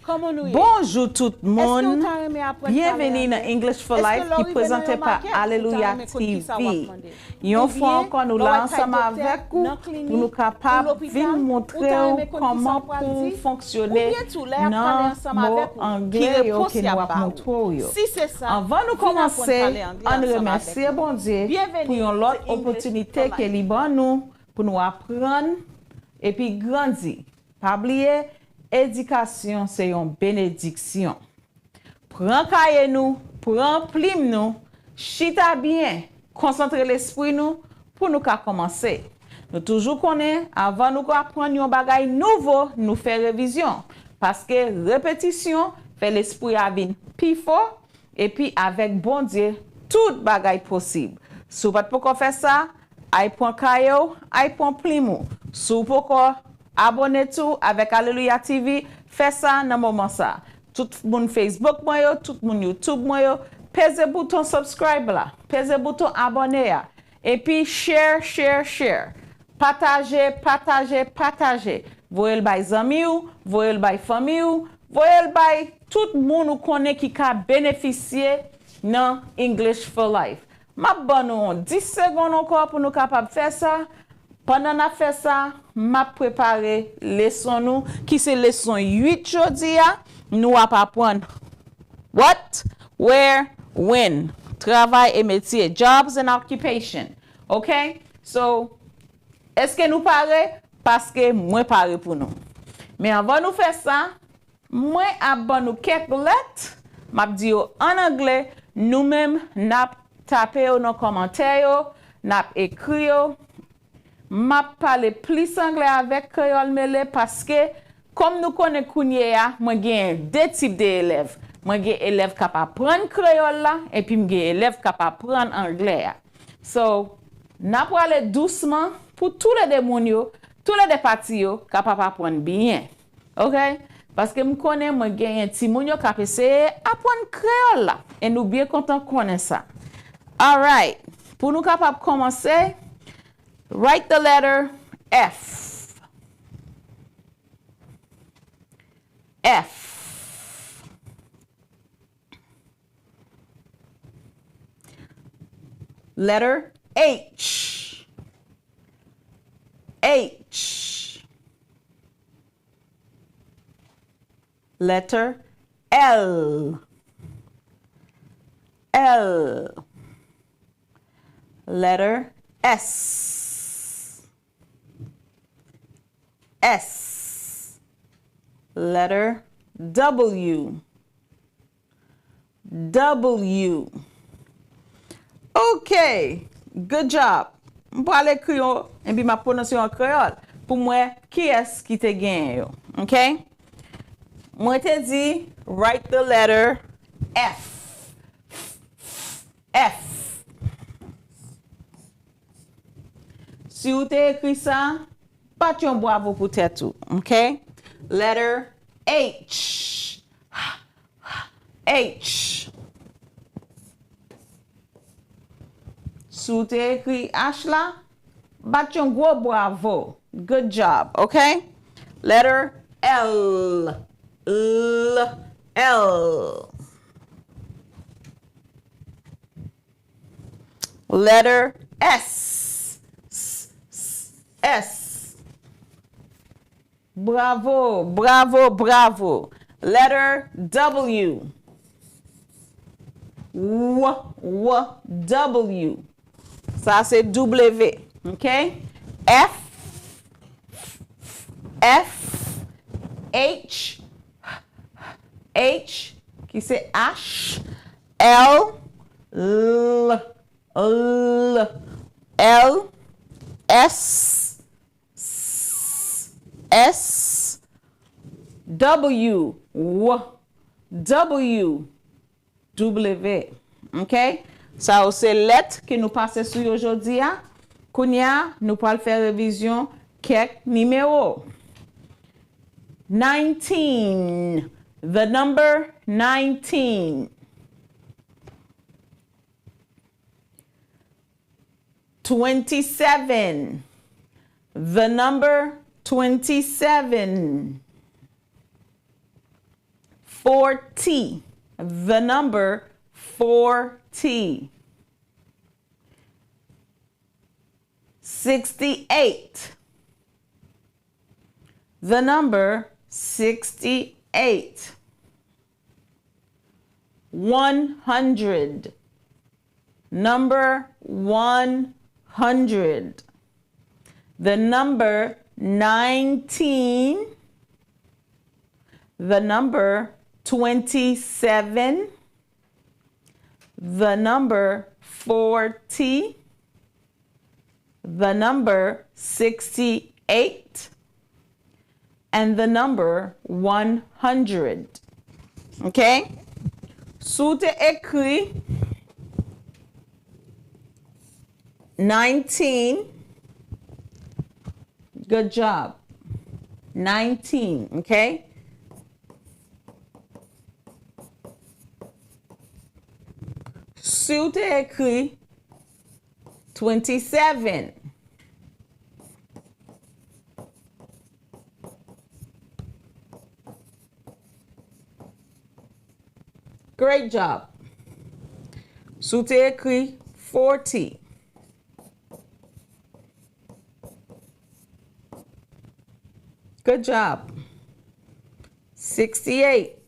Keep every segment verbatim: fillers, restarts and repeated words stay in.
Kòman nou ye? Bonjou tout moun. Èske w ta renmen aprann pale anglè? Byenveni nan English for Life ki prezante pa Alleluia T V. Yon fwa ankò, nou la ansanm avèk ou pou nou kapab vin montre w kòman pou w fonksyone nan mo anglè yo ke nou ap montre w yo. Anvan nou kòmanse, ann remèsye Bondye pou yon lòt opòtinite ke li ban nou pou nou aprann epi grandi. Pa bliye, edikasyon se yon benediksyon. Pran kaye nou, pran plim nou, chita byen, konsantre lespri nou pou nou ka kòmanse. Nou toujou konnen, anvan nou ka aprann yon bagay nouvo, nou fè revizyon. Paske repetisyon fè lespri a vin pi fò, epi avèk Bondye, tout bagay posib. Si w pa t poko fè sa, ay pran kaye w, ay pran plim ou. Si w poko abòne tou avèk Alleluia T V, fè sa nan moman sa. Tout moun Facebook mwen yo, tout moun YouTube mwen yo, peze bouton subscribe la, peze bouton abòne a, epi share, share, share. Pataje, pataje, pataje. Voye l bay zanmi w, voye l bay fanmi w, voye l bay tout moun ou konnen ki ka benefisye nan English for Life. M ap ban nou yon dis segonn ankò pou nou kapab fè sa. Pandan n ap fè sa, m ap prepare leson nou, ki se leson uit jodi a. Nou ap aprann what, where, when. Travay e metye, jobs and occupation. Ok? So, èske nou pare? Paske mwen pare pou nou. Men anvan nou fè sa, mwen ap ban nou kèk lèt, m ap di yo an anglè, nou menm n ap tape yo nan kòmantè yo, n ap ekri yo. M ap pale plis anglè avèk kreyòl mele paske, kòm nou konnen kounye a, mwen gen de tip de elèv. Mwen gen elèv k ap aprann kreyòl la, epi m gen elèv k ap aprann anglè a. So, n a prale dousman pou toulede moun yo, toulede pati yo kapab aprann byen. Ok? Paske m konnen mwen genyen timoun yo k ap eseye aprann kreyòl la. E nou byen kontan konnen sa. Alright. Pou nou kapab kòmanse, write the letter F. F. Letter H. H. Letter L. L. Letter S. S. Letter W. W. Ok. Good job. M pral ekri yo, epi m ap pwononse yo an kreyòl pou m wè kiyès ki te genyen yo. Ok? Mwen te di, write the letter F. F. Si w te ekri sa, bat yon bwavo pou tèt ou, ok? Letter H. H. Si w te ekri H la, bat yon gwo bwavo. Good job, ok? Letter L. L. L. Letter S. S, S, S. Bravo, bravo, bravo. Letter W. W, W, W. Sa se W, ok? F, F, H, H, ki se H, L, L, L, L, S, S, S, W, W, W, W. Ok? Sa yo se lèt ke nou pase sou yo jodi a. Kounye a, nou pral fè revizyon kèk nimewo. Nineteen, the number nineteen. Twenty-seven, the number twenty-seven. Forty. The number forty. Sixty-eight. The number sixty-eight. One hundred. Number one hundred. The number nineteen. The number twenty-seven. The number forty. The number sixty-eight. And the number one hundred. Ok? Si w te ekri nineteen, good job. Nineteen, ok? Si w te ekri twenty-seven. Great job. Si w te ekri forty. Good job. Sixty-eight.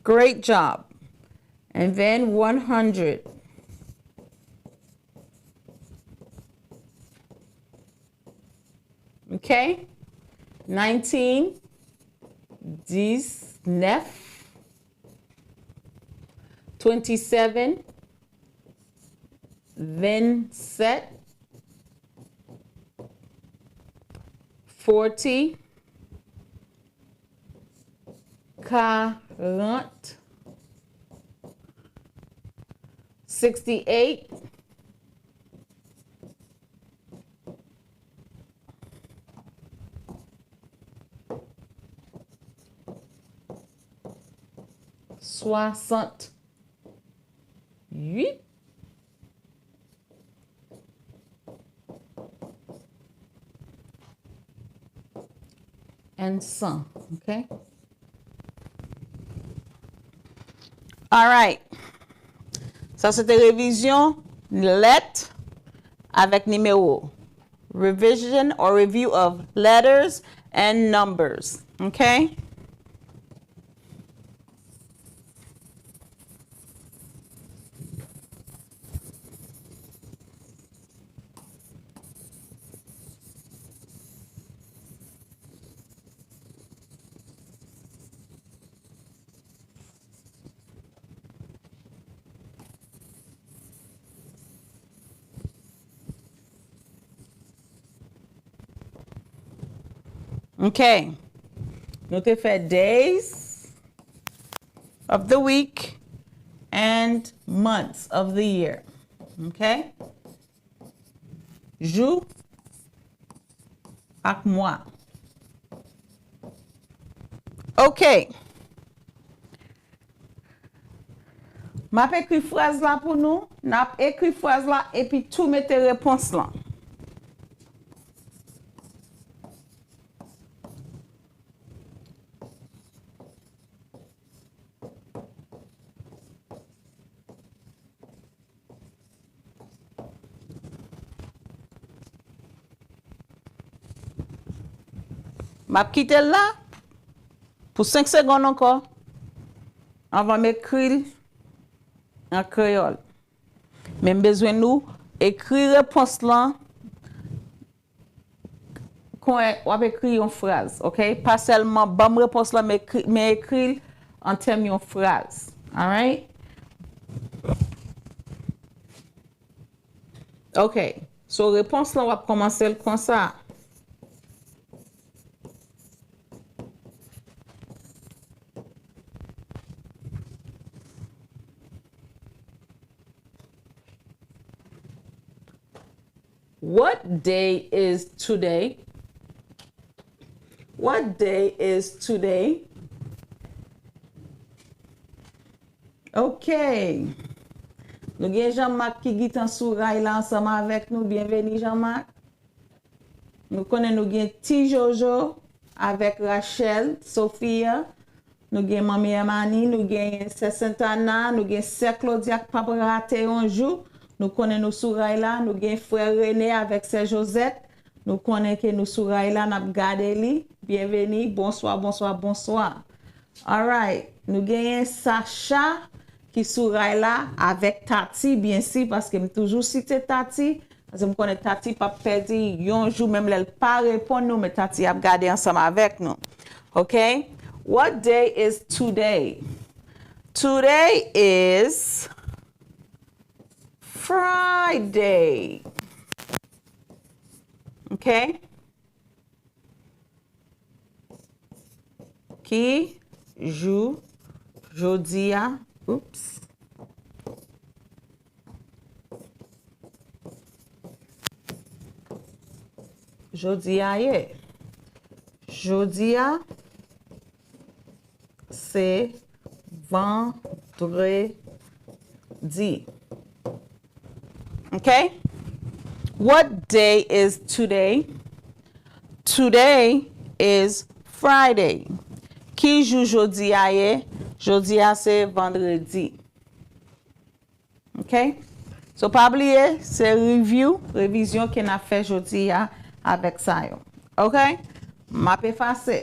Great job. And then one hundred. Ok? Nineteen, diznèf, twenty-seven, vennsèt, forty, karant, sixty-eight, swasanntuit, and san, ok? Alright. Sa se te revizyon lèt avèk nimewo. Revision or review of letters and numbers. Ok? Ok. Nou te fè days of the week and months of the year. Ok? Jou ak mwa. Ok. M ap ekri fraz la pou nou. N ap ekri fraz la epi tou mete repons lan. M ap kite l la pou senk segonn ankò anvan m ekri l an kreyòl. Men m bezwen nou ekri repons lan. Kon w ap ekri yon fraz, ok? Pa sèlman ban m repons lan, men ekri, men ekri l an tèm yon fraz. Alright? Ok. So, repons lan, w ap kòmanse l konsa. What day is today? What day is today? Ok. Nou gen Jean Marc ki gentan sou ray la ansanm avèk nou. Byenveni, Jean Marc. Nou konnen nou gen Ti Jojo avèk Rachel, Sophia. Nou gen Manmi Hermanie, nou gen Sè Sentana, nou gen Sè Claudia k p ap rate yon jou. Nou konnen nou sou ray la. Nou gen Frè Rene avèk Sè Josette. Nou konnen ke nou sou ray la, n ap gade li. Byenveni, bonswa, bonswa, bonswa. Alright, nou genyen Sacha ki sou ray la avèk Tati, byensi, paske m toujou site Tati, paske m konnen Tati p ap pèdi yon jou, menm lè l pa reponn nou, men Tati ap gade ansanm avèk nou. Ok? What day is today? Today is Friday. Ok? Ki jou jodi a? Oops. Jodi a ye. Jodi a se vandredi. Ok? What day is today? Today is Friday. Ki jou jodi a ye? Jodi a se vandredi. Ok? So, pa bliye, se review, revizyon ke n ap fè jodi a avèk sa yo. Ok? M ap efase.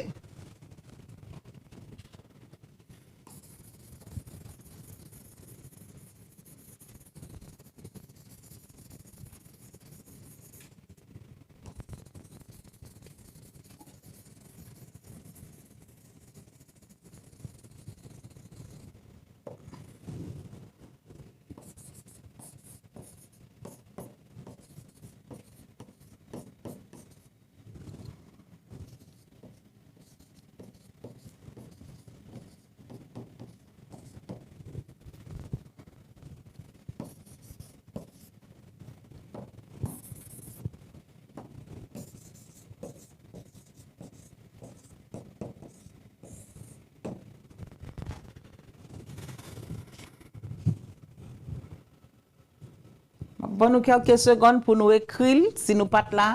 M ap ban nou kèlke segonn pou nou ekri l, si nou pa t la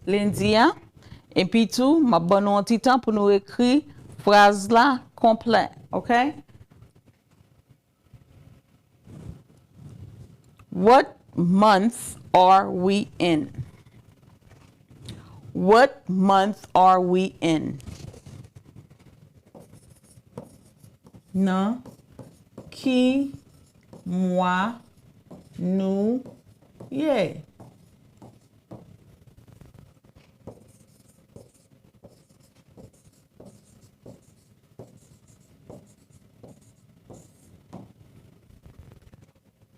lendi a. Epi tou, m ap ban nou yon ti tan pou nou ekri fraz la konplè, ok? What month are we in? What month are we in? Nan ki mwa nou ye?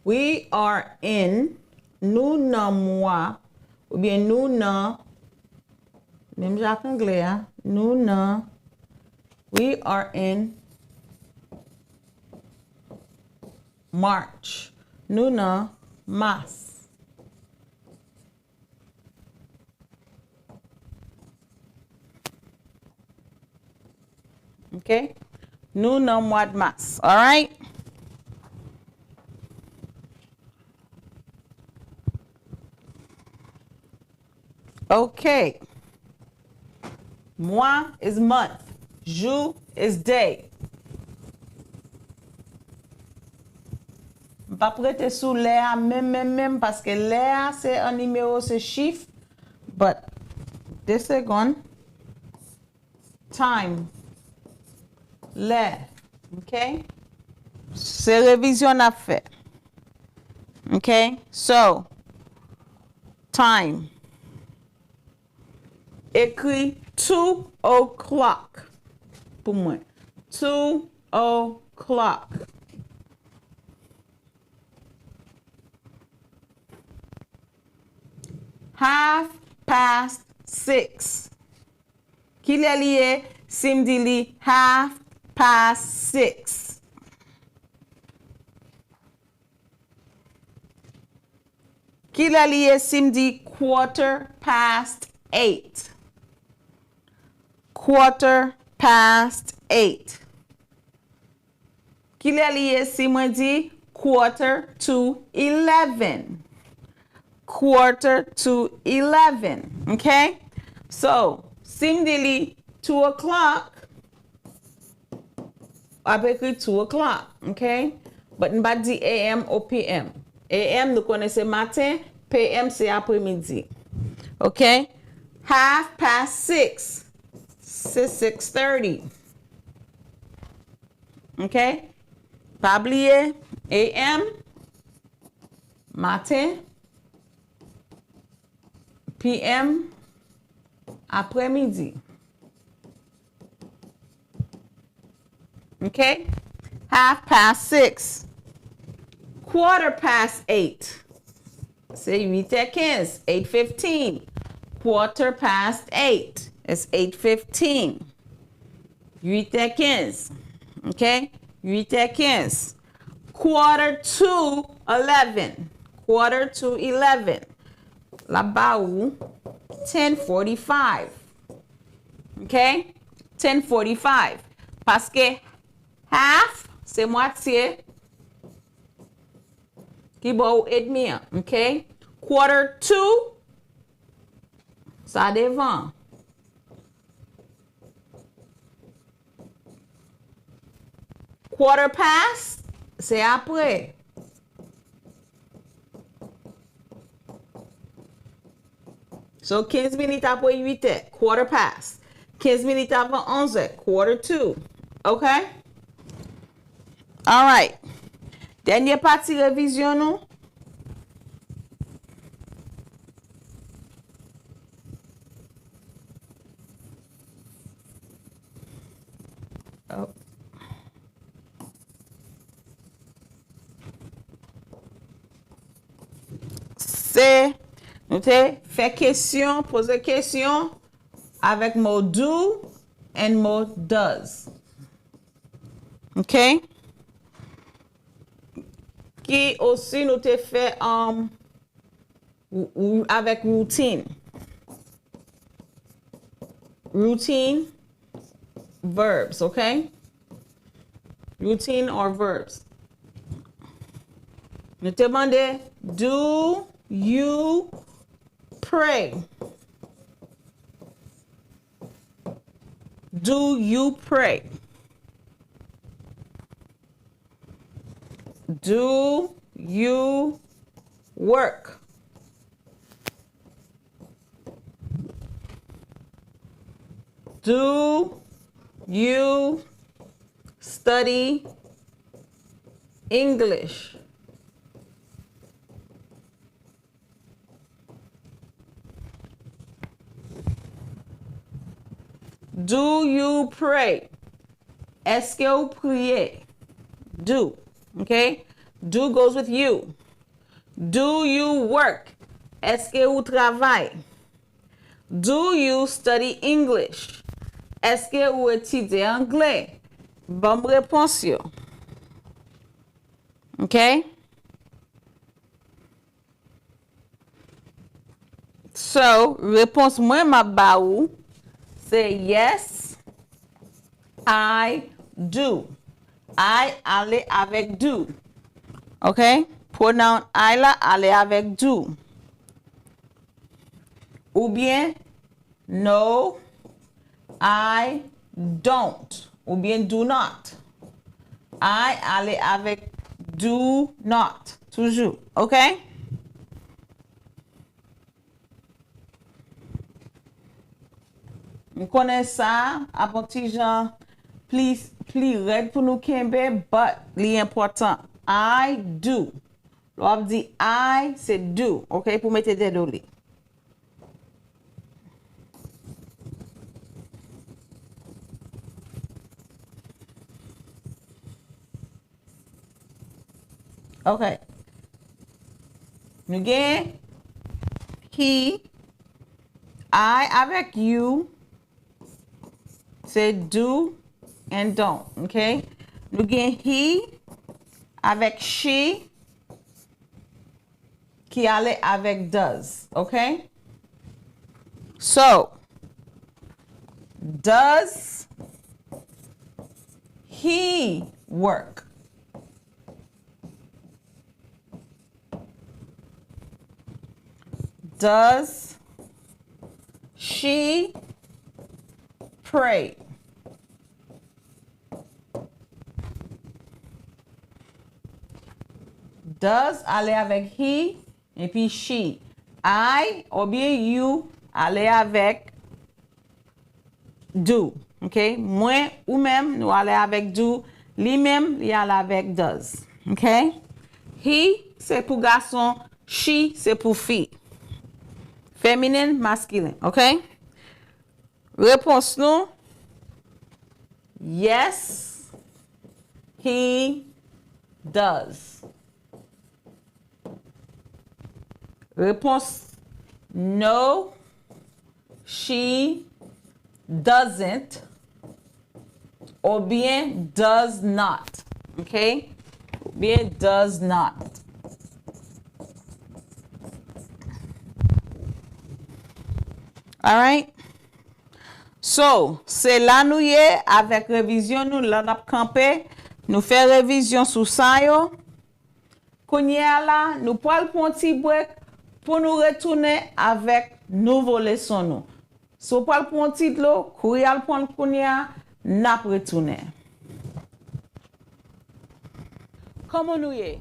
We are in, nou nan mwa, oubyen nou nan, menm jan ak anglè a, nou nan, we are in March. Nou nan mas. Ok? Nou nan mwa d mas. Alright? Ok. Mwa is month. Jou is day. M p ap rete sou lè a menm, menm, menm, paske lè a se an nimewo, se chif. But, de segonn. Time. Lè. Ok? Se revizyon n ap fè. Ok? So, time. Ekri two o'clock pou mwen. Two o'clock. Half past six. Kilè li ye si m di li half past six? Kilè li ye si m di quarter past eight? Quarter past eight. Kilè li ye si mwen di Quarter to eleven. Quarter to eleven. Ok? So, si m di li two o'clock, w ap ekri two o'clock, ok? But m pa t di A M ou P M. A M, nou konnen se maten, P M se apremidi. Ok? Half past six, se six thirty. Ok? Pa bliye, A M, maten, P M, apremidi. Ok? Half past six. Quarter past eight. Se uit è kenz, eight fifteen. Quarter past eight. It's eight fifteen. Uit è kenz. Ok? Uit è kenz. Quarter to eleven. Quarter to eleven. L ap ba ou ten forty-five. Ok? Ten forty-five. Paske half, se mwatye ki ba ou edmi an. Ok? Quarter to, sa devan. Quarter past, se apre. So, kenz minit apre uit è, quarter past. Kenz minit avan onz è, quarter to. Ok? Alright. Dènye pati revizyon nou. Oh. Se, nou te fè kesyon, poze kesyon avèk mo do and mo does. Ok? Ki osi nou te fè, um, ou, ou, avèk routine. Routine verbs, ok? Routine or verbs. Nou te mande, do you pray? Do you pray? Do you work? Do you study English? Do you pray? Èske ou priye? Do. Ok? Do goes with you. Do you work? Èske ou travay? Do you study English? Èske ou etidye anglè? Ban m repons yo. Ok? So, repons mwen m ap ba ou, se yes, I do. I ale avèk do. Ok? Pronoun I la ale avèk do. Oubyen, no, I don't. Oubyen do not. I ale avèk do not. Toujou. Ok? M konnen sa ap on ti jan pli, pli rèd pou nou kenbe, but li enpòtan. I do. Lè w ap di I, se do, ok, pou mete dèyè li. Ok. Nou gen he, I avèk you, se do and don't, ok? Nou gen he avèk she, ki ale avèk does, ok? So, does he work? Does she pray? Does ale avèk he epi she. I oubyen you ale avèk do. Ok? Mwen, ou menm, nou ale avèk do. Li menm, li ale avèk does. Ok? He se pou gason, she se pou fi. Feminen, maskilen. Ok? Repons nou, yes, he does. Repons, no, she doesn't. Oubyen does not. Ok? Oubyen does not. Alright? So, se la nou ye avèk revizyon nou, la n ap kanpe. Nou fè revizyon sou sa yo. Kounye a la, nou pral pran yon ti brek pou nou retounen avèk nouvo leson nou. Si w pral pran yon ti dlo, kouri al pran l kounye a, n ap retounen. Kòman nou ye?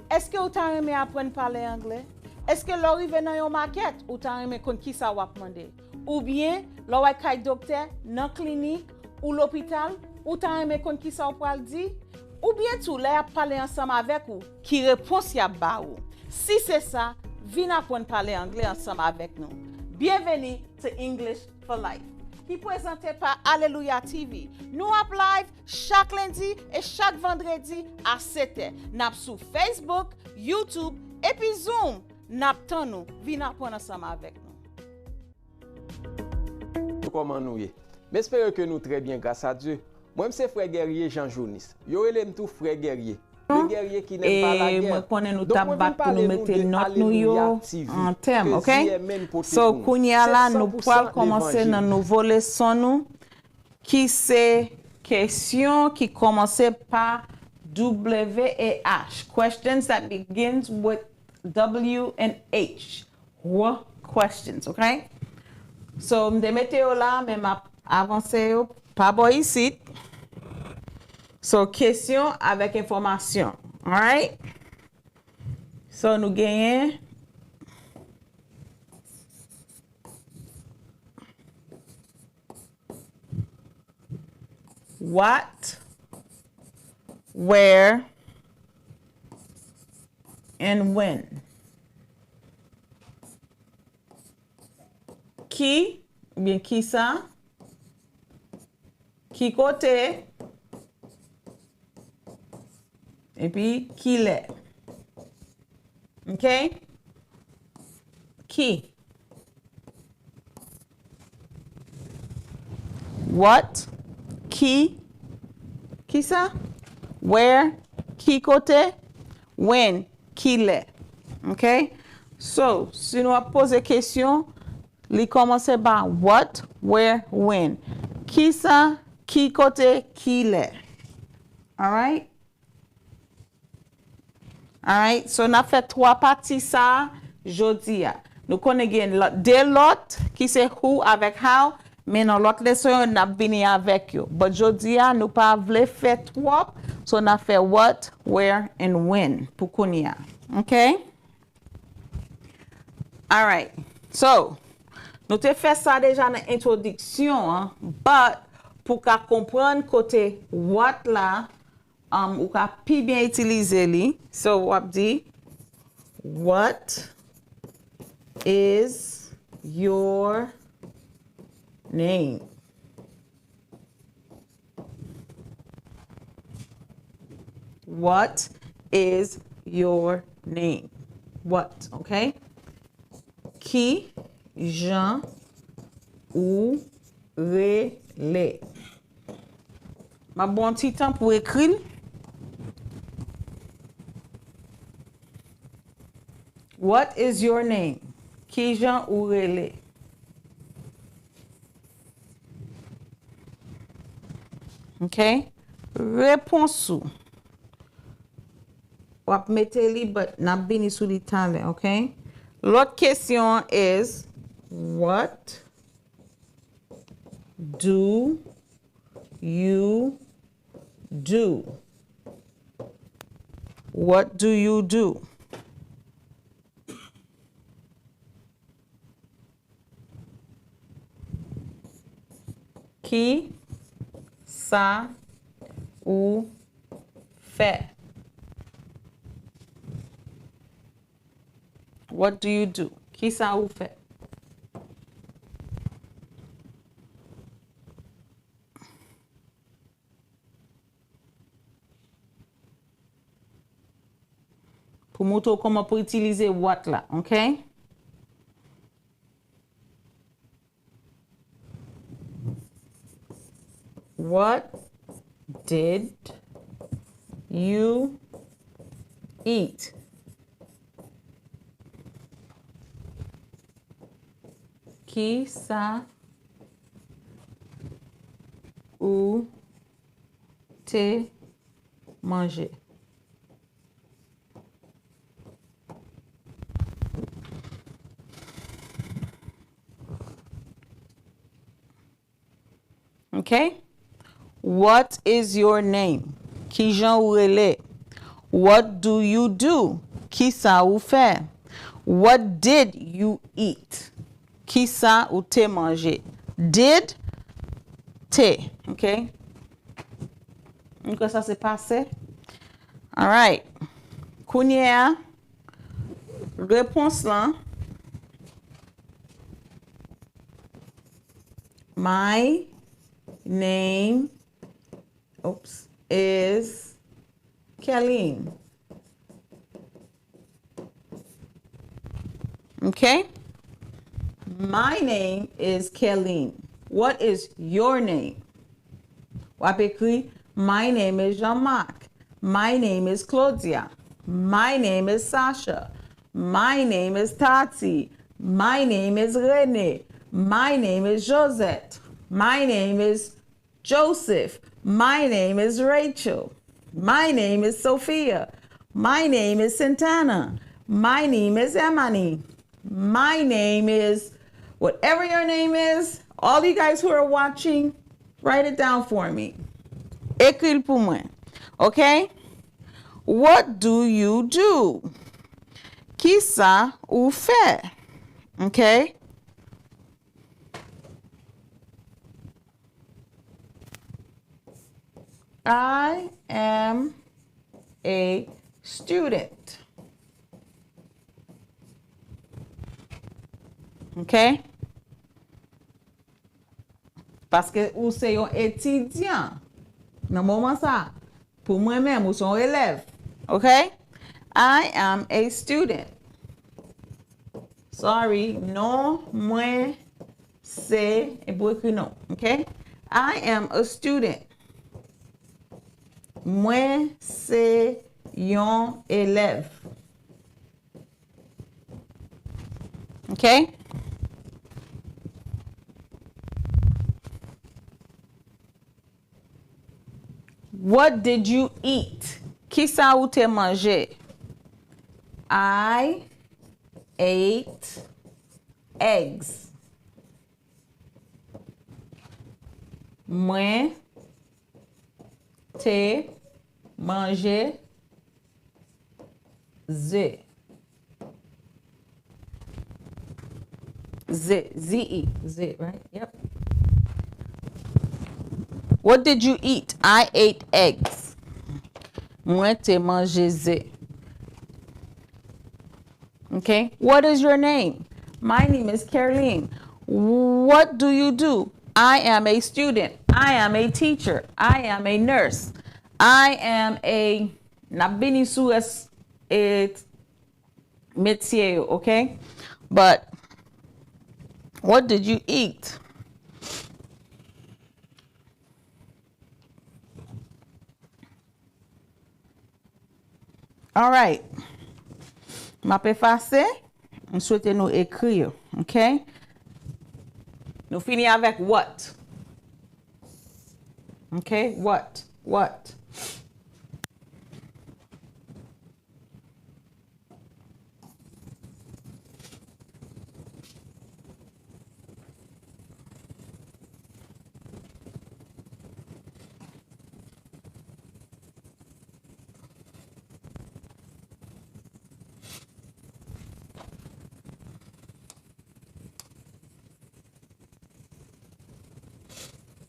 Èske ou ta renmen aprann pale anglè? Èske lè w rive nan yon makèt, ou ta renmen konn kisa w ap mande? Oubyen, lè w al kay doktè, nan klinik, ou lopital, ou ta renmen konn kisa w pral di? Oubyen tou, lè y ap pale ansanm avèk ou, ki repons y ap ba ou? Si se sa, vin aprann pale anglè ansanm avèk nou. Byenveni to English for Life, ki prezante pa Alelouya T V. Nou ap live chak lendi e chak vandredi a sèt è. N ap sou Facebook, YouTube, epi Zoom. N ap tann ou. Vin aprann ansanm avèk nou. Kòman nou ye? M espere ke nou trè byen gras a Dye. Mwen m se frè Guerrier Jean Jonis. Yo rele m tou frè Guerrier. Le guerrier qui n'aime pas la guerre. Donk mwen vin pale nou de Alelouya T V ke Z M N pote pou nou. Se san pou san levanjil. So kounye a la nou pral kòmanse nan nouvo leson nou ki se kesyon ki kòmanse pa W A H. Questions that begins with W and H. What questions, ok? So, m te mete yo la, men m ap avanse yo pa bò isit. So, kesyon avèk enfòmasyon. Alright? So, nou genyen what, where, and when. Ki, oubyen kisa, ki kote, epi kilè. Ok? Ki. What? Ki? Kisa? Where? Ki kote? When? Kilè? Ok? So, si nou ap poze kesyon, li kòmanse pa what, where, when. Kisa? Ki kote? Kilè? Alright? Alright, so n ap fè twa pati sa a jodi a. Nou konnen gen lòt, de lòt ki se who avèk how, men nan lòt leson yo n ap vini avèk yo. But jodi a nou pa vle fè twòp, so n ap fè what, where and when pou kounye a. Ok? Alright, so nou te fè sa deja nan entwodiksyon an, but pou ka konprann kote what la, um, ou ka pi byen itilize li. So, w ap di, what is your name? What is your name? What, ok? Ki jan ou rele? M ap ba w yon ti tan pou w ekri l. What is your name? Kijan ou rele? Ok. Repons ou. W ap mete li, but n ap vini sou li talè, ok? Lòt kesyon an is, what do you do? What do you do? Ki sa ou fè? What do you do? Ki sa ou fè? Pou montre w kòman pou itilize what la, ok? What did you eat? Ki sa ou te manje? Ok? What is your name? Kijan ou rele? What do you do? Kisa ou fè? What did you eat? Kisa ou te manje? Did, te. Ok? M kwè sa se pase. Alright. Kounye a, repons lan. My name, oops, is Kelin. Ok? My name is Kelin. What is your name? W ap ekri, my name is Jean-Marc. My name is Claudia. My name is Sasha. My name is Tati. My name is Rene. My name is Josette. My name is Joseph. My name is Rachel. My name is Sophia. My name is Santana. My name is Emani. My name is whatever your name is. All you guys who are watching, write it down for me. Ekri l pou mwen. Ok? What do you do? Kisa ou fè? Ok? I am a student. Ok? Paske ou se yon etidyan. Nan moman sa, pou mwen menm, ou se yon elèv. Ok? I am a student. Sorry, non, mwen se, e pou ekri non, ok? I am a student. Mwen se yon elèv. Ok? What did you eat? Kisa ou te manje? I ate eggs. Mwen te manje ze. Ze, Z E, ze, right? Yep. What did you eat? I ate eggs. Mwen te manje ze. Okay. What is your name? My name is Caroline. What do you do? I am a student. I am a teacher. I am a nurse. I am a, n ap vini sou rès, eh, metye yo, ok? But what did you eat? Alright. M ap efase. M swete nou ekri yo, ok? Nou fini avèk what. Ok? What? What?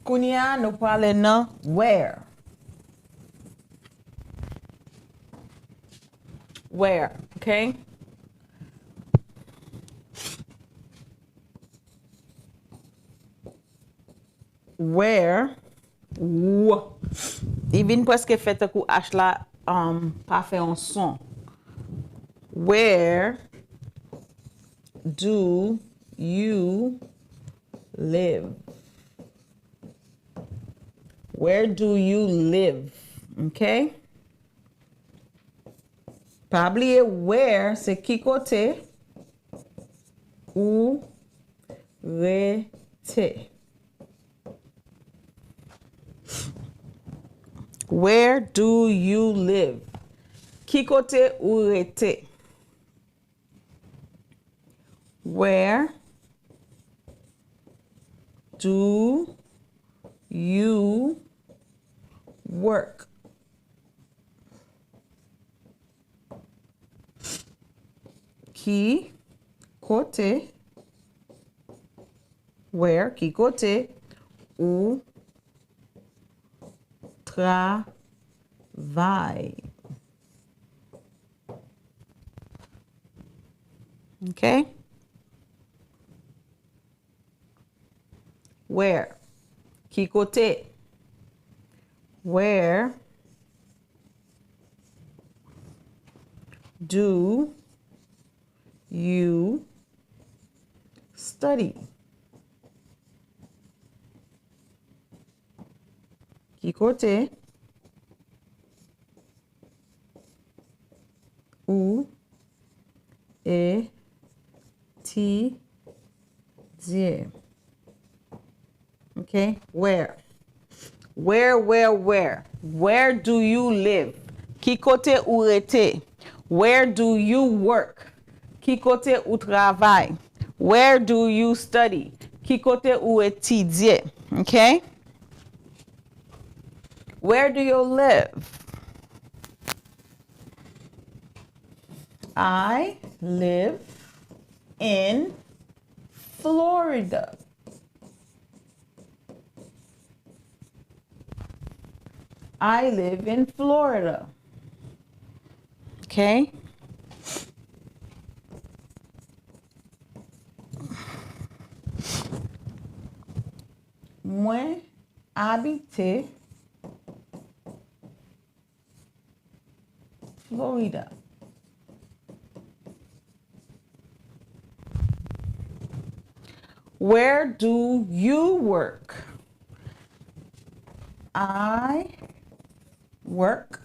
Kounye a, nou prale nan where. Where, ok? Where, w. Li vin prèske fè tankou H la, um, pa fè yon son. Where do you live? Where do you live? Ok? Pa bliye where se ki kote ou rete. Where do you live? Ki kote ou rete? Where do you work? Ki kote, where, ki kote ou travay? Ok? Where? Ki kote? Where do you study? Ki kote ou etidye? Ok? Where? Where, where, where? Where do you live? Ki kote ou rete? Where do you work? Ki kote ou travay? Where do you study? Ki kote ou etidye? Ok? Where do you live? I live in Florida. I live in Florida. Ok? Mwen abite Florida. Where do you work? I work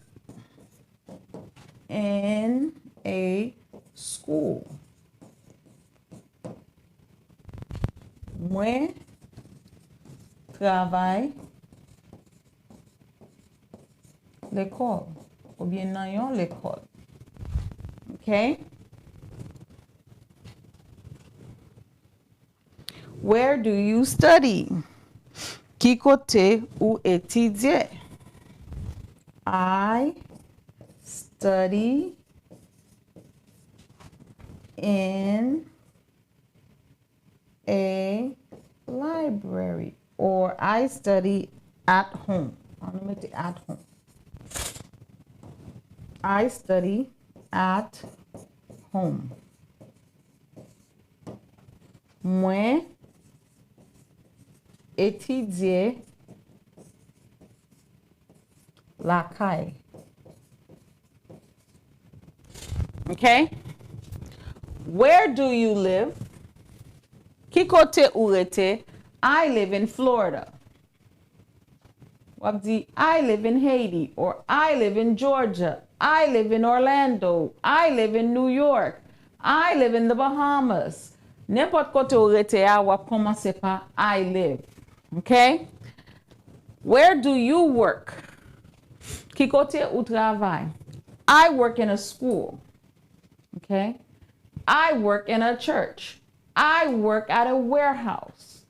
in a school. Mwen travay lekòl, oubyen nan yon lekòl. Ok? Where do you study? Ki kote ou etidye? I study in a library or I study at home. Ann nou mete at home. I study at home. Mwen etidye lakay. Ok? Where do you live? Ki kote ou rete? I live in Florida. W ap di, I live in Haiti, or I live in Georgia, I live in Orlando, I live in New York, I live in the Bahamas. Nenpòt kote ou rete a, w ap kòmanse pa I live. Ok? Where do you work? Ki kote ou travay? I work in a school. Ok? I work in a church. I work at a warehouse.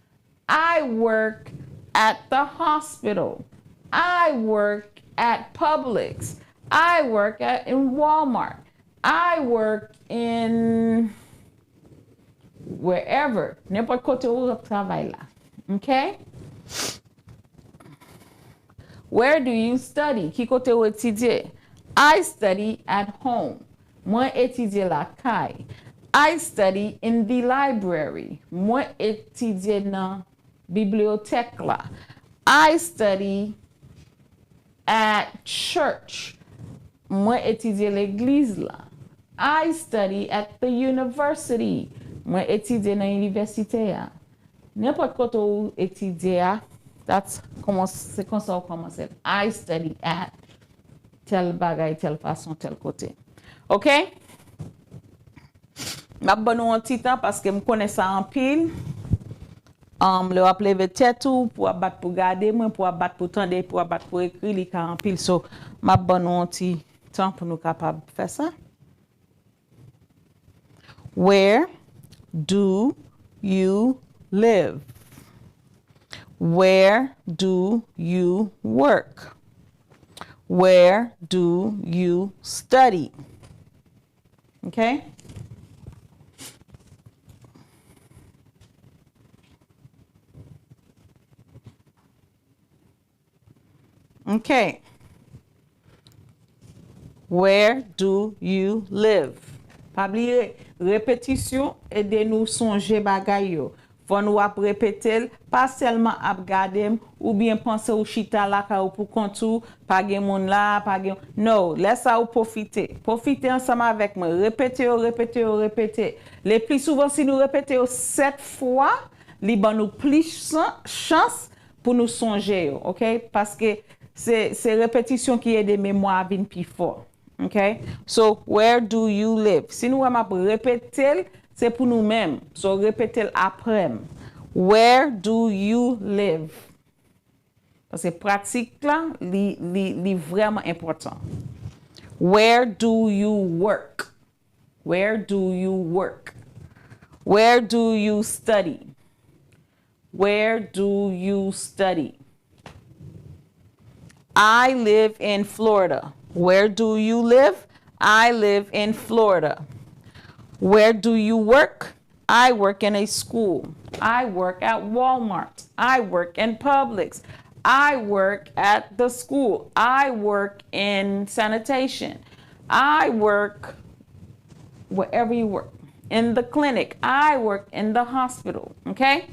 I work at the hospital. I work at Publix. I work at in Walmart. I work in wherever. Nenpòt kote ou ap travay la. Ok? Where do you study? Ki kote w etidye? I study at home. Mwen etidye lakay. I study in the library. Mwen etidye nan bibliyotèk la. I study at church. Mwen etidye legliz la. I study at the university. Mwen etidye nan inivèsite a. Nenpòt kote w etidye a, that's, kòman, se konsa w kòmanse l. I study at tèl bagay, tèl fason, tèl kote. Ok? M ap ban nou yon ti tan paske m konnen sa anpil. Um, lè w ap leve tèt ou, pou w ap bat pou gade mwen, pou w ap bat pou tande, pou w ap bat pou ekri, li ka anpil. So, m ap ban nou yon ti tan pou nou kapab fè sa. Where do you live? Where do you work? Where do you study? Ok? Ok. Where do you live? Pa bliye, repetisyon ede nou sonje bagay yo. Fò nou ap repete l, pa sèlman ap gade m, oubyen panse w chita lakay ou pou kont ou, pa gen moun la, pa gen, no, lè sa ou pwofite. Pwofite ansanm avèk mwen, repete yo, repete yo, repete. Le pli souvan, si nou repete yo sèt fwa, li ban nou plis chan-, chans pou nou sonje yo, ok? Paske se, se repetisyon ki ede memwa a vin pi fò, ok? So, where do you live? Si nou wè m ap repete l, se pou nou menm. So, repete l apre m. Where do you live? Paske pratik la, li, li, li vrèman enpòtan. Where do you work? Where do you work? Where do you study? Where do you study? I live in Florida. Where do you live? I live in Florida. Where do you work? I work in a school. I work at Walmart. I work in Publix. I work at the school. I work in sanitation. I work wherever you work. In the clinic. I work in the hospital. Okay?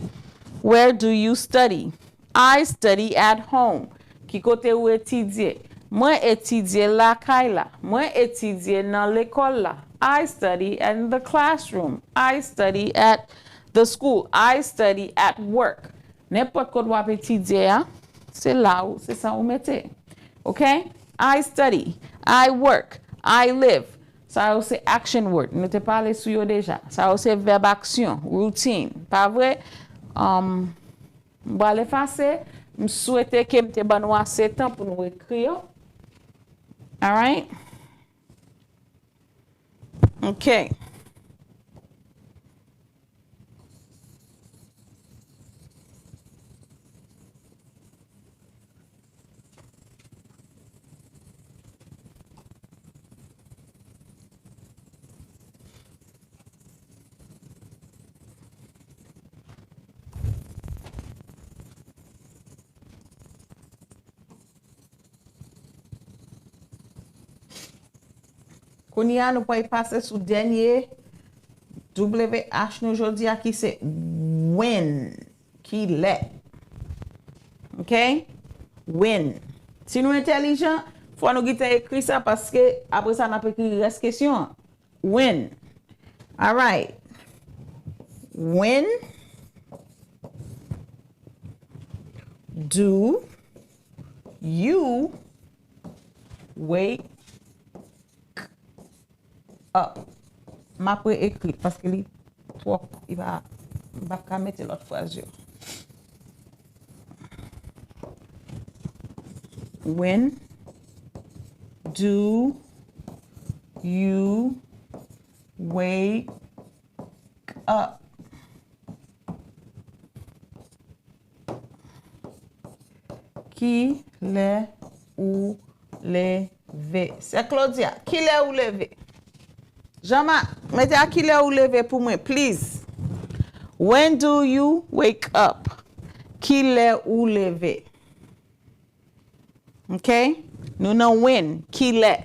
Where do you study? I study at home. Ki kote ou etidye? Mwen etidye lakay la. Mwen etidye nan lekòl la. I study in the classroom. I study at the school. I study at work. Nenpòt kote w ap etidye a, se la ou, se sa ou mete. Ok? I study. I work. I live. Sa yo se action word. Nou te pale sou yo deja. Sa yo se vèb aksyon, routine. Pa vre? Um, M pral efase. M swete ke m te ban nou ase tan pou nou ekri yo. Alright? Ok. Kounye a, nou pral pase sou dènye W H nou jodi a, ki se when. Ki lè. Ok? When. Si nou entèlijan, fò nou gentan ekri sa, paske apre sa, n ap ekri rès kesyon an. When. Alright. When do you wake up? M ap re-ekri l paske li twò, li pa, m p ap ka mete lòt fraz yo. When do you wake up? Ki lè ou leve? Sè Claudia, ki lè ou leve? Jean-Marc, mete a ki lè ou leve pou mwen, please. When do you wake up? Ki lè ou leve? Ok? Nou nan when. Kilè?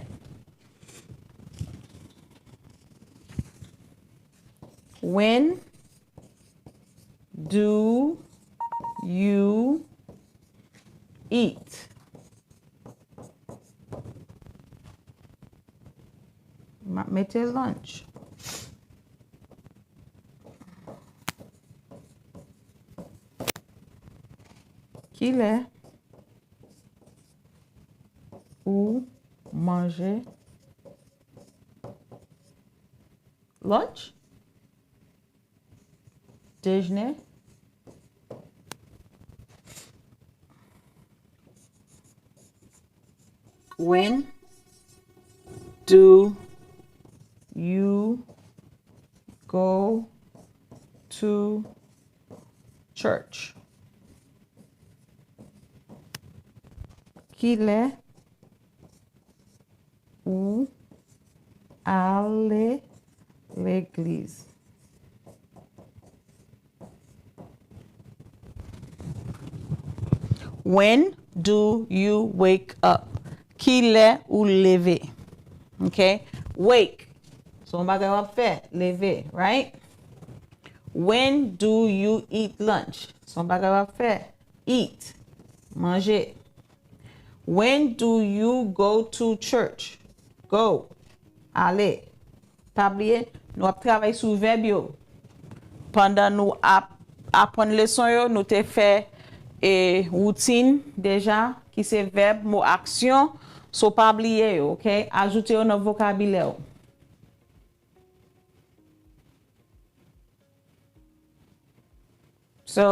When do you eat? M ap mete lunch. Kilè ou manje lunch? Dejne? When do you go to church? Kilè ou ale legliz? When do you wake up? Kilè ou leve? Ok? Wake. Se yon bagay w ap fè. Leve, right? When do you eat lunch? Se yon bagay w ap fè. Eat. Manje. When do you go to church? Go. Ale. Pa bliye, nou ap travay sou vèb yo. Pandan nou ap aprann leson yo, nou te fè e woutin deja, ki se vèb, mo aksyon. So, pa bliye yo, ok? Ajoute yo nan vokabilè w. So,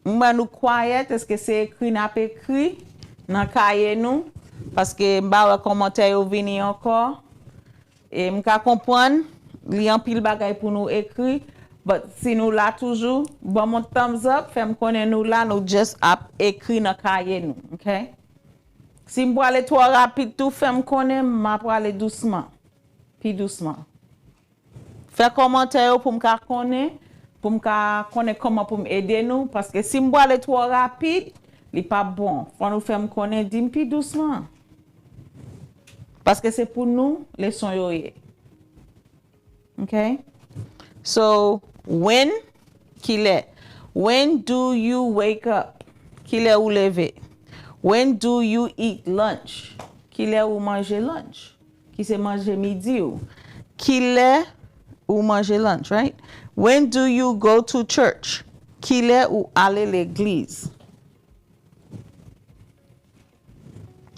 m wè nou kwayèt, èske se ekri n ap ekri nan kaye nou? Paske m pa wè kòmantè yo vini ankò. E m ka konprann, li anpil bagay pou nou ekri, but si nou la toujou, ban m yon thumbs up, fè m konnen nou la, nou just ap ekri nan kaye nou, ok? Si m prale twò rapid tou, fè m konnen, m a prale dousman, pi dousman. Fè kòmantè yo pou m ka konnen, pou m ka konnen kòman pou m ede nou, paske si m prale twò rapid, li p ap bon. Fò nou fè m konnen, di m pi dousman. Paske se pou nou leson yo ye. Ok? So, when, kilè? When do you wake up? Kilè ou leve? When do you eat lunch? Kilè ou manje lunch? Ki se manje midi w. Kilè ou manje lunch, right? When do you go to church? Kilè ou ale legliz?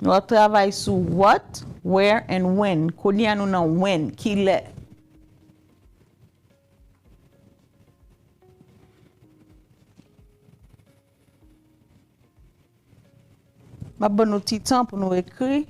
Nou ap travay sou what, where, and when. Kounye a nou nan when. Kilè? M ap ban nou ti tan pou nou ekri.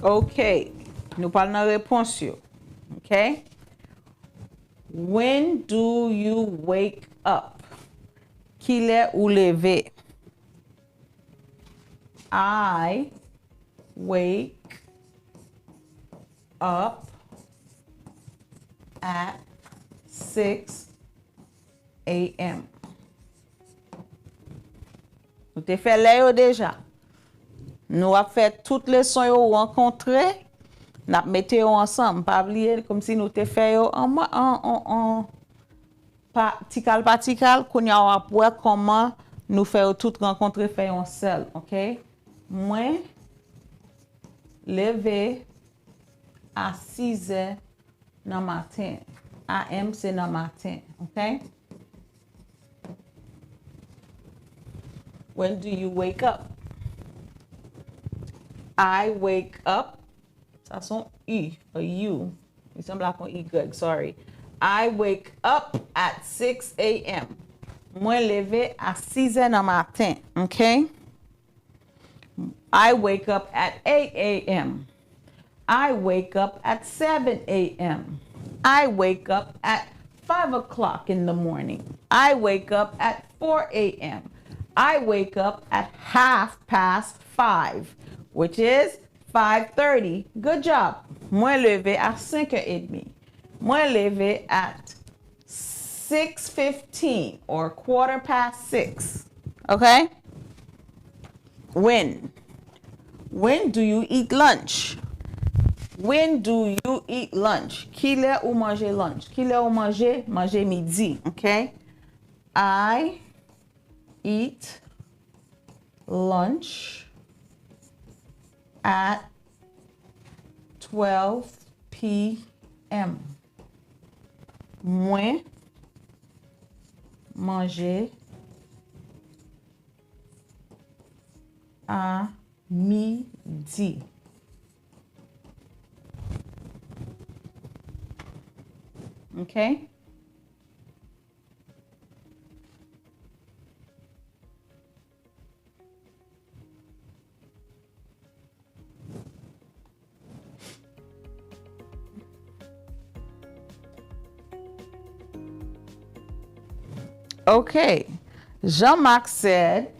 Ok. Nou pral nan repons yo. Ok? When do you wake up? Kilè ou leve? I wake up at six a m. Nou te fè lè yo deja. Nou ap fè tout leson yo rankontre, n ap mete yo ansanm. Pa bliye, kòmsi nou te fè yo an, an, an, an pa, tikal pa tikal, kounye a w ap wè kòman nou fè yo tout rankontre, fè yon sèl, ok? Mwen leve a sizè nan maten. A M se nan maten, ok? When do you wake up? I wake up. Sa se yon U, a U. Li sanble ak yon Y, sorry. I wake up at six a m. Mwen leve a sizè nan maten, ok? I wake up at eight a m. I wake up at seven a m. I wake up at five o'clock in the morning. I wake up at four a m. I wake up at half past five, which is five thirty. Good job. Mwen leve a senk è edmi. Mwen leve at six fifteen or quarter past six. Okay? When? When do you eat lunch? When do you eat lunch? Kilè ou manje lunch? Kilè ou manje, manje midi, okay? I eat lunch at twelve p m. Mwen manje a midi. Okay? Okay. Jean-Marc said,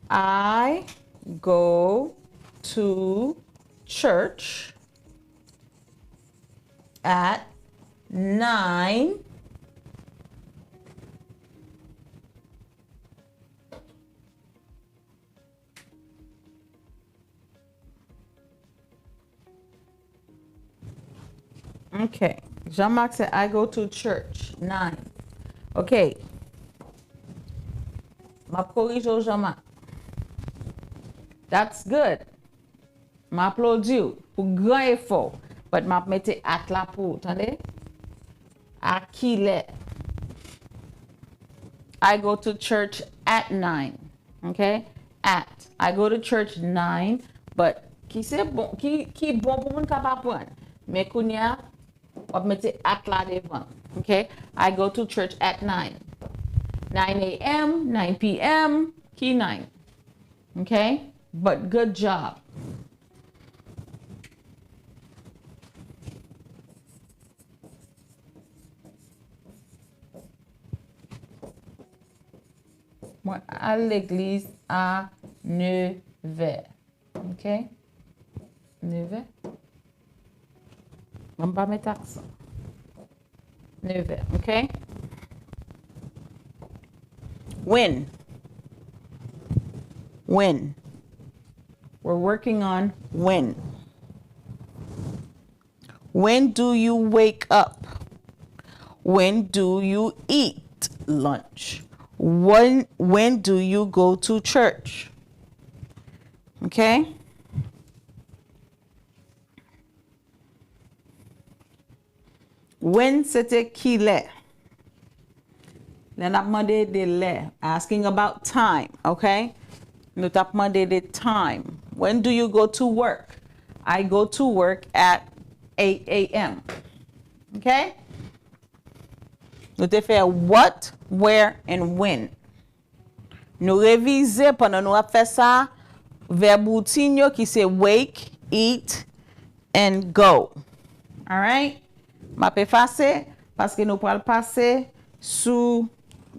I go to church at nine. Okay. Jean-Marc said, I go to church nine. Okay. M ap korije w, Jean-Marc. That's good. M aplodi w pou gran efò w. But m ap mete at la pou ou, tande? A kilè? I go to church at nine. Okay? At. I go to church nine, but ki se bon, ki, ki bon pou moun k ap aprann. Men kounye a, w ap mete at la devan. Okay? I go to church at nine. Nine a m, nine p m, ki nine. Okay? But good job. Mwen al legliz a nèv è. Okay? Nèv è. Mwen pa met aksan. Nèv è, okay? When? When? We're working on when. When do you wake up? When do you eat lunch? When, when do you go to church? Okay? When se te kilè. Lè n ap mande de lè, asking about time, okay? Nou t ap mande de time. When do you go to work? I go to work at eight a m. Okay? Nou te fè what, where, and when. Nou revize pandan nou ap fè sa, vèb woutin yo ki se wake, eat, and go. Alright? M ap efase paske nou pral pase sou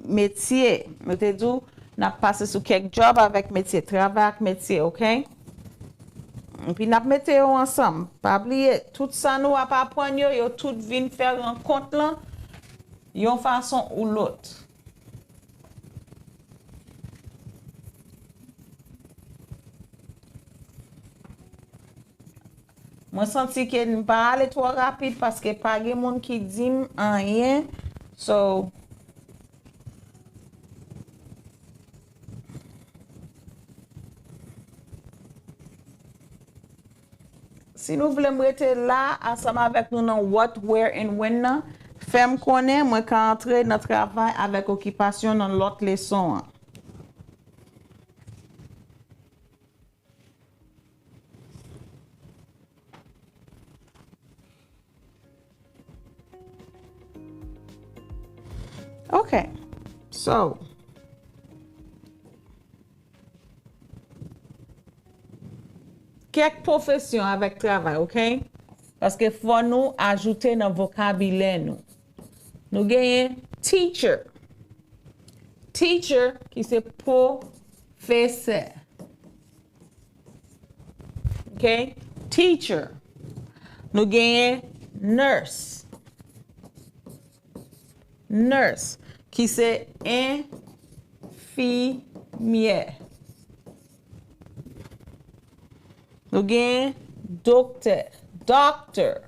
metye. Nou te di w n ap pase sou kèk job avèk metye, travay ak metye, okay? Epi n ap mete yo ansanm. Pa bliye, tout sa nou ap aprann yo, yo tout vin fè rankont lan yon fason ou lòt. Mwen santi ke m pa ale twò rapid paske pa gen moun ki di m anyen. So, si nou vle m rete la ansanm avèk nou nan what, where and when nan, fè m konnen mwen ka antre nan travay avèk okipasyon nan lòt leson an. Ok. So, kèk pwofesyon avèk travay, ok? Paske fò nou ajoute nan vokabilè nou. Nou genyen teacher. Teacher ki se pwofesè. Ok? Teacher. Nou genyen nurse. Nurse ki se enfimyè. Nou genyen doktè, doctor,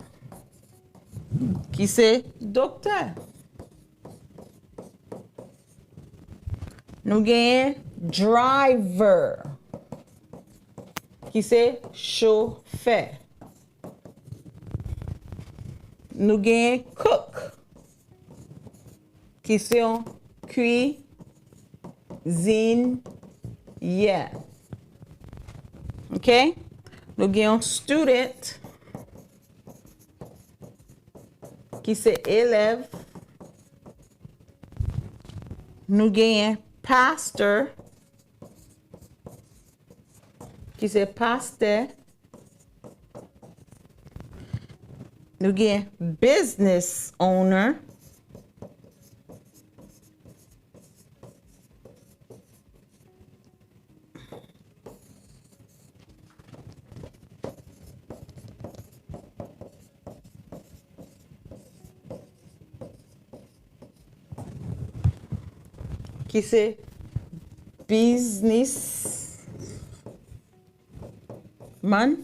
ki se doktè. Nou genyen driver, ki se chofè. Nou genyen cook, ki se yon kwizinyè. Ok? Nou gen yon student, ki se elèv. Nou genyen pastor, ki se pastè. Nou gen business owner. Ki se biznis man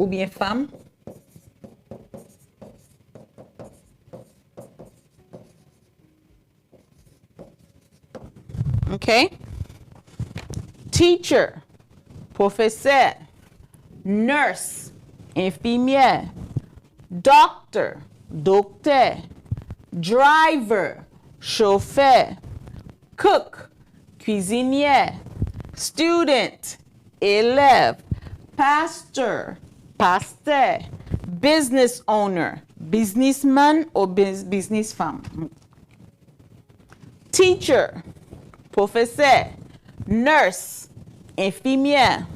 oubyen fanm. Ok? Teacher, pwofesè. Nurse, enfimyè. Doctor, doktè. Driver, chofè. Cook, kwizinyè. Student, elèv. Pastor, pastè. Business owner, biznisman ou biz- biznis fanm. Teacher, pwofesè. Nurse, enfimyè.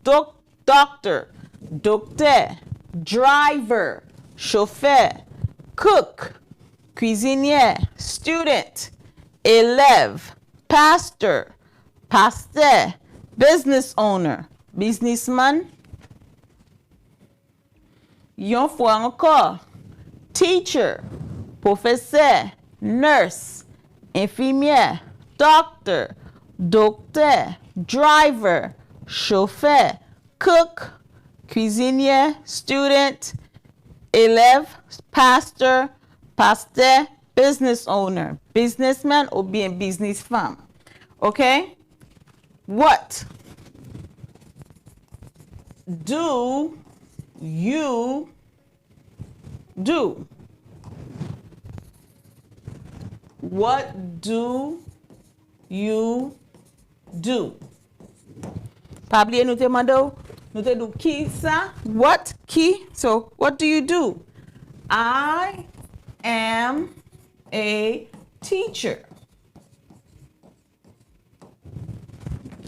Dok- doctor, doktè. Driver, chofè. Cook, kwizinyè. Student, elèv. Pastor, pastè. Business owner, biznisman. Yon fwa ankò, teacher, pwofesè. Nurse, enfimyè. Doctor, doktè. Driver, chofè. Cook, kwizinyè. Student, elèv. Pastor, pastè. Business owner, biznisman oubyen biznis fanm. Ok? What do you do? What do you do? Pa bliye nou te mande w, nou te di w ki sa, what, ki, so, what do you do? I am a teacher.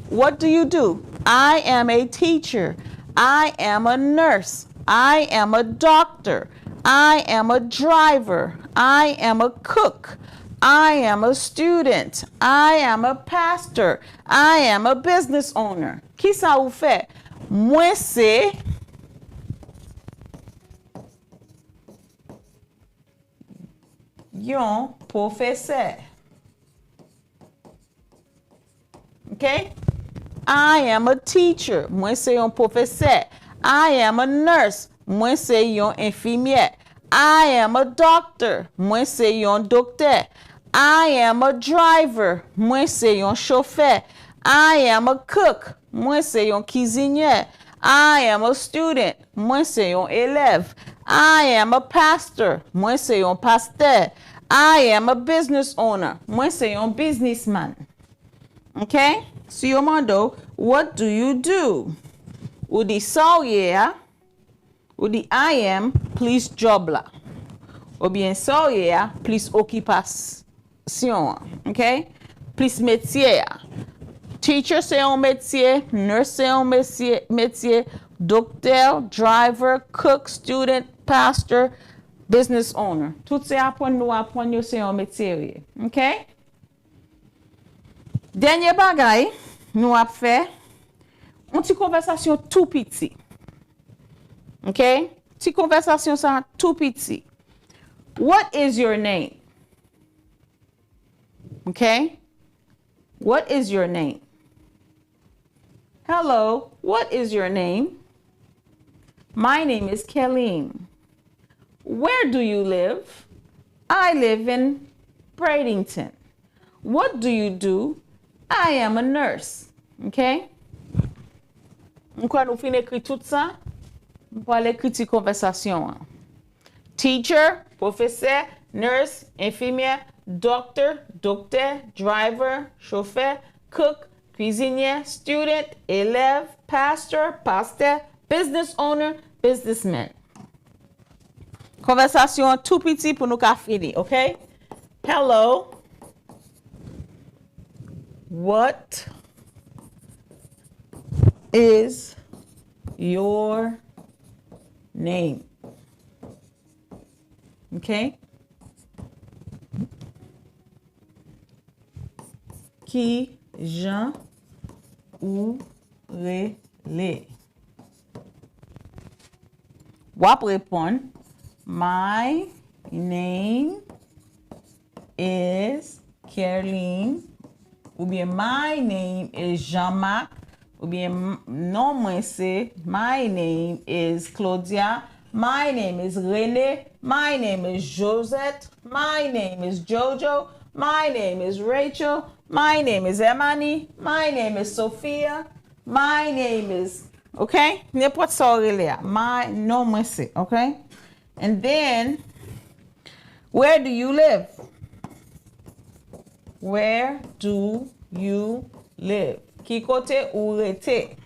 What do you do? I am a teacher. I am a nurse. I am a doctor. I am a driver. I am a cook. I am a student. I am a pastor. I am a business owner. Kisa ou fè? Mwen se yon pwofesè. Ok? I am a teacher. Mwen se yon pwofesè. I am a nurse. Mwen se yon enfimyè. I am a doctor. Mwen se yon doktè. I am a driver. Mwen se yon chofè. I am a cook. Mwen se yon kizinyè. I am a student. Mwen se yon elèv. I am a pastor. Mwen se yon pastè. I am a business owner. Mwen se yon biznisman. Ok? Si yo mande w, what do you do? Ou di sa w ye a, ou di I am plis job la. Oubyen sa w ye a plis okipasyon an. Ok? Plis metye a. Teacher se yon metye, nurse se yon metye, metye, doktè, driver, cook, student, pastor, business owner. Tout se aprann nou aprann yo, se yon metye yo ye. Ok? Dènye bagay nou ap fè, yon ti konvèsasyon tou piti. Ok? Ti konvèsasyon sa tou piti. What is your name? Ok? What is your name? Hello, what is your name? My name is Kelleen. Where do you live? I live in Bradenton. What do you do? I am a nurse. Ok? M kwè nou fin ekri tout sa. M pral ekri ti konvèsasyon an. Teacher, pwofesè, nurse, enfimyè, doctor, doktè, driver, chofè, cook, kwizinyè, student, elèv, pastor, pastè, business owner, businessman. Konvèsasyon an tou piti pou nou ka fini, ok? Hello. What is your name? Ok? Ki jan ou rele? W ap reponn, my name is Kerline, oubyen my name is Jean Marc, oubyen m- non mwen se, my name is Claudia, my name is Rene, my name is Josette, my name is Jojo, my name is Rachel, my name is Emani, my name is Sophia, my name is, ok? Nenpòt sa w rele a. My, non mwen se, ok? And then, where do you live? Where do you live? Ki kote ou rete?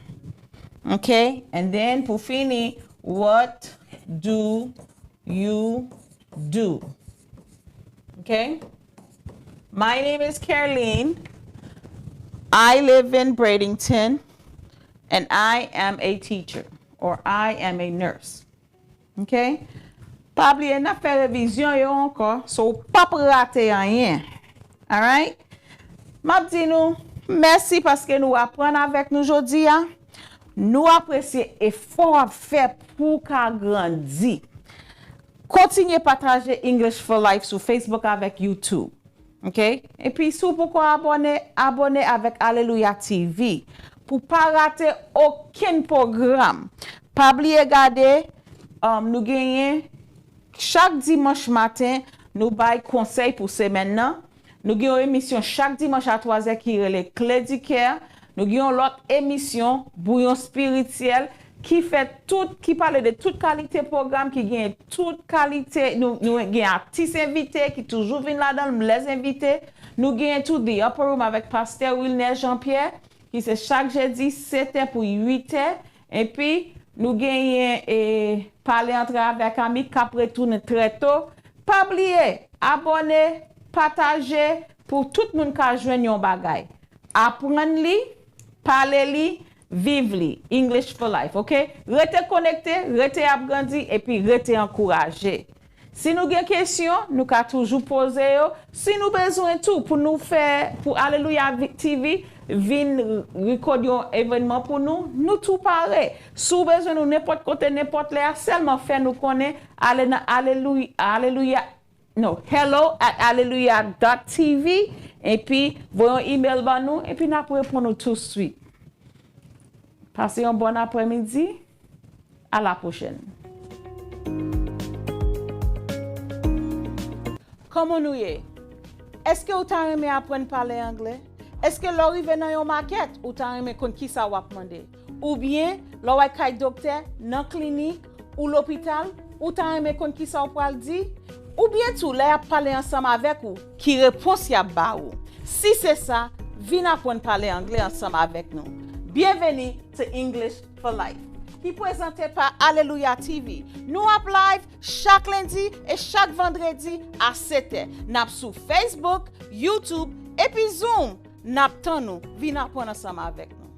Ok? And then, pou fini, what do you do? Ok? My name is Kerline. I live in Bradenton. And I am a teacher. Or I am a nurse. Ok? Pa bliye, n ap fè revizyon yo ankò, so w p ap rate anyen. Alright? M ap di nou mèsi paske nou aprann avèk nou jodi a. Nou apresye efò w ap fè pou w ka grandi. Kontinye pataje English for Life sou Facebook avèk YouTube. Ok? Epi, si w poko abòne, abòne avèk Alelouya T V pou pa rate okenn pwogram. Pa bliye gade, um, nou genyen chak dimanch maten, nou bay konsèy pou semèn nan. Nou gen yon emisyon chak dimanch a twa zè ki rele Kle di kè. Nou gen yon lòt emisyon, Bouyon Espirityèl, ki fè tout, ki pale de tout kalite pwogram, ki gen tout kalite, nou, nou gen atis envite ki toujou vin ladan l, lèzenvite. Nou gen tou The Upper Room avèk Pastè Wilner Jean Pierre, ki se chak jedi, sèt è pou uit è. Epi, nou genyen, e, Pale Antre avèk Ami k ap retounen trè to. Pa bliye, abòne, pataje, pou tout moun ka jwenn yon bagay. Aprann li, pale li, viv li. English for Life, ok? Rete konekte, rete ap grandi, epi rete ankouraje. Si nou gen kesyon, nou ka toujou poze yo. Si nou bezwen tou pou nou fè, pou Alelouya vi- T V vin rekòd yon evènman pou nou, nou tou pare. Si w bezwen nou nenpòt kote, nenpòt lè a, sèlman fè nou konnen, ale nan alelouy- alelouya, no, hello at alelouya dot T V, epi voye yon email ban nou, epi n ap reponn ou touswit. Pase yon bòn aprèmidi. À la prochaine. Kòman nou ye? Èske ou ta renmen aprann pale anglè? Èske lè w rive nan yon makèt, ou ta renmen konn kisa w ap mande? Oubyen, lè w al kay doktè, nan klinik, ou lopital, ou ta renmen konn kisa w pral di? Oubyen tou, lè y ap pale ansanm avèk ou, ki repons y ap ba ou? Si se sa, vin aprann pale anglè ansanm avèk nou. Byenveni to English for Life, ki prezante pa Alelouya T V. Nou ap live chak lendi e chak vandredi a sèt è. N ap sou Facebook, YouTube, epi Zoom. N ap tann ou. Vin aprann ansanm avèk nou.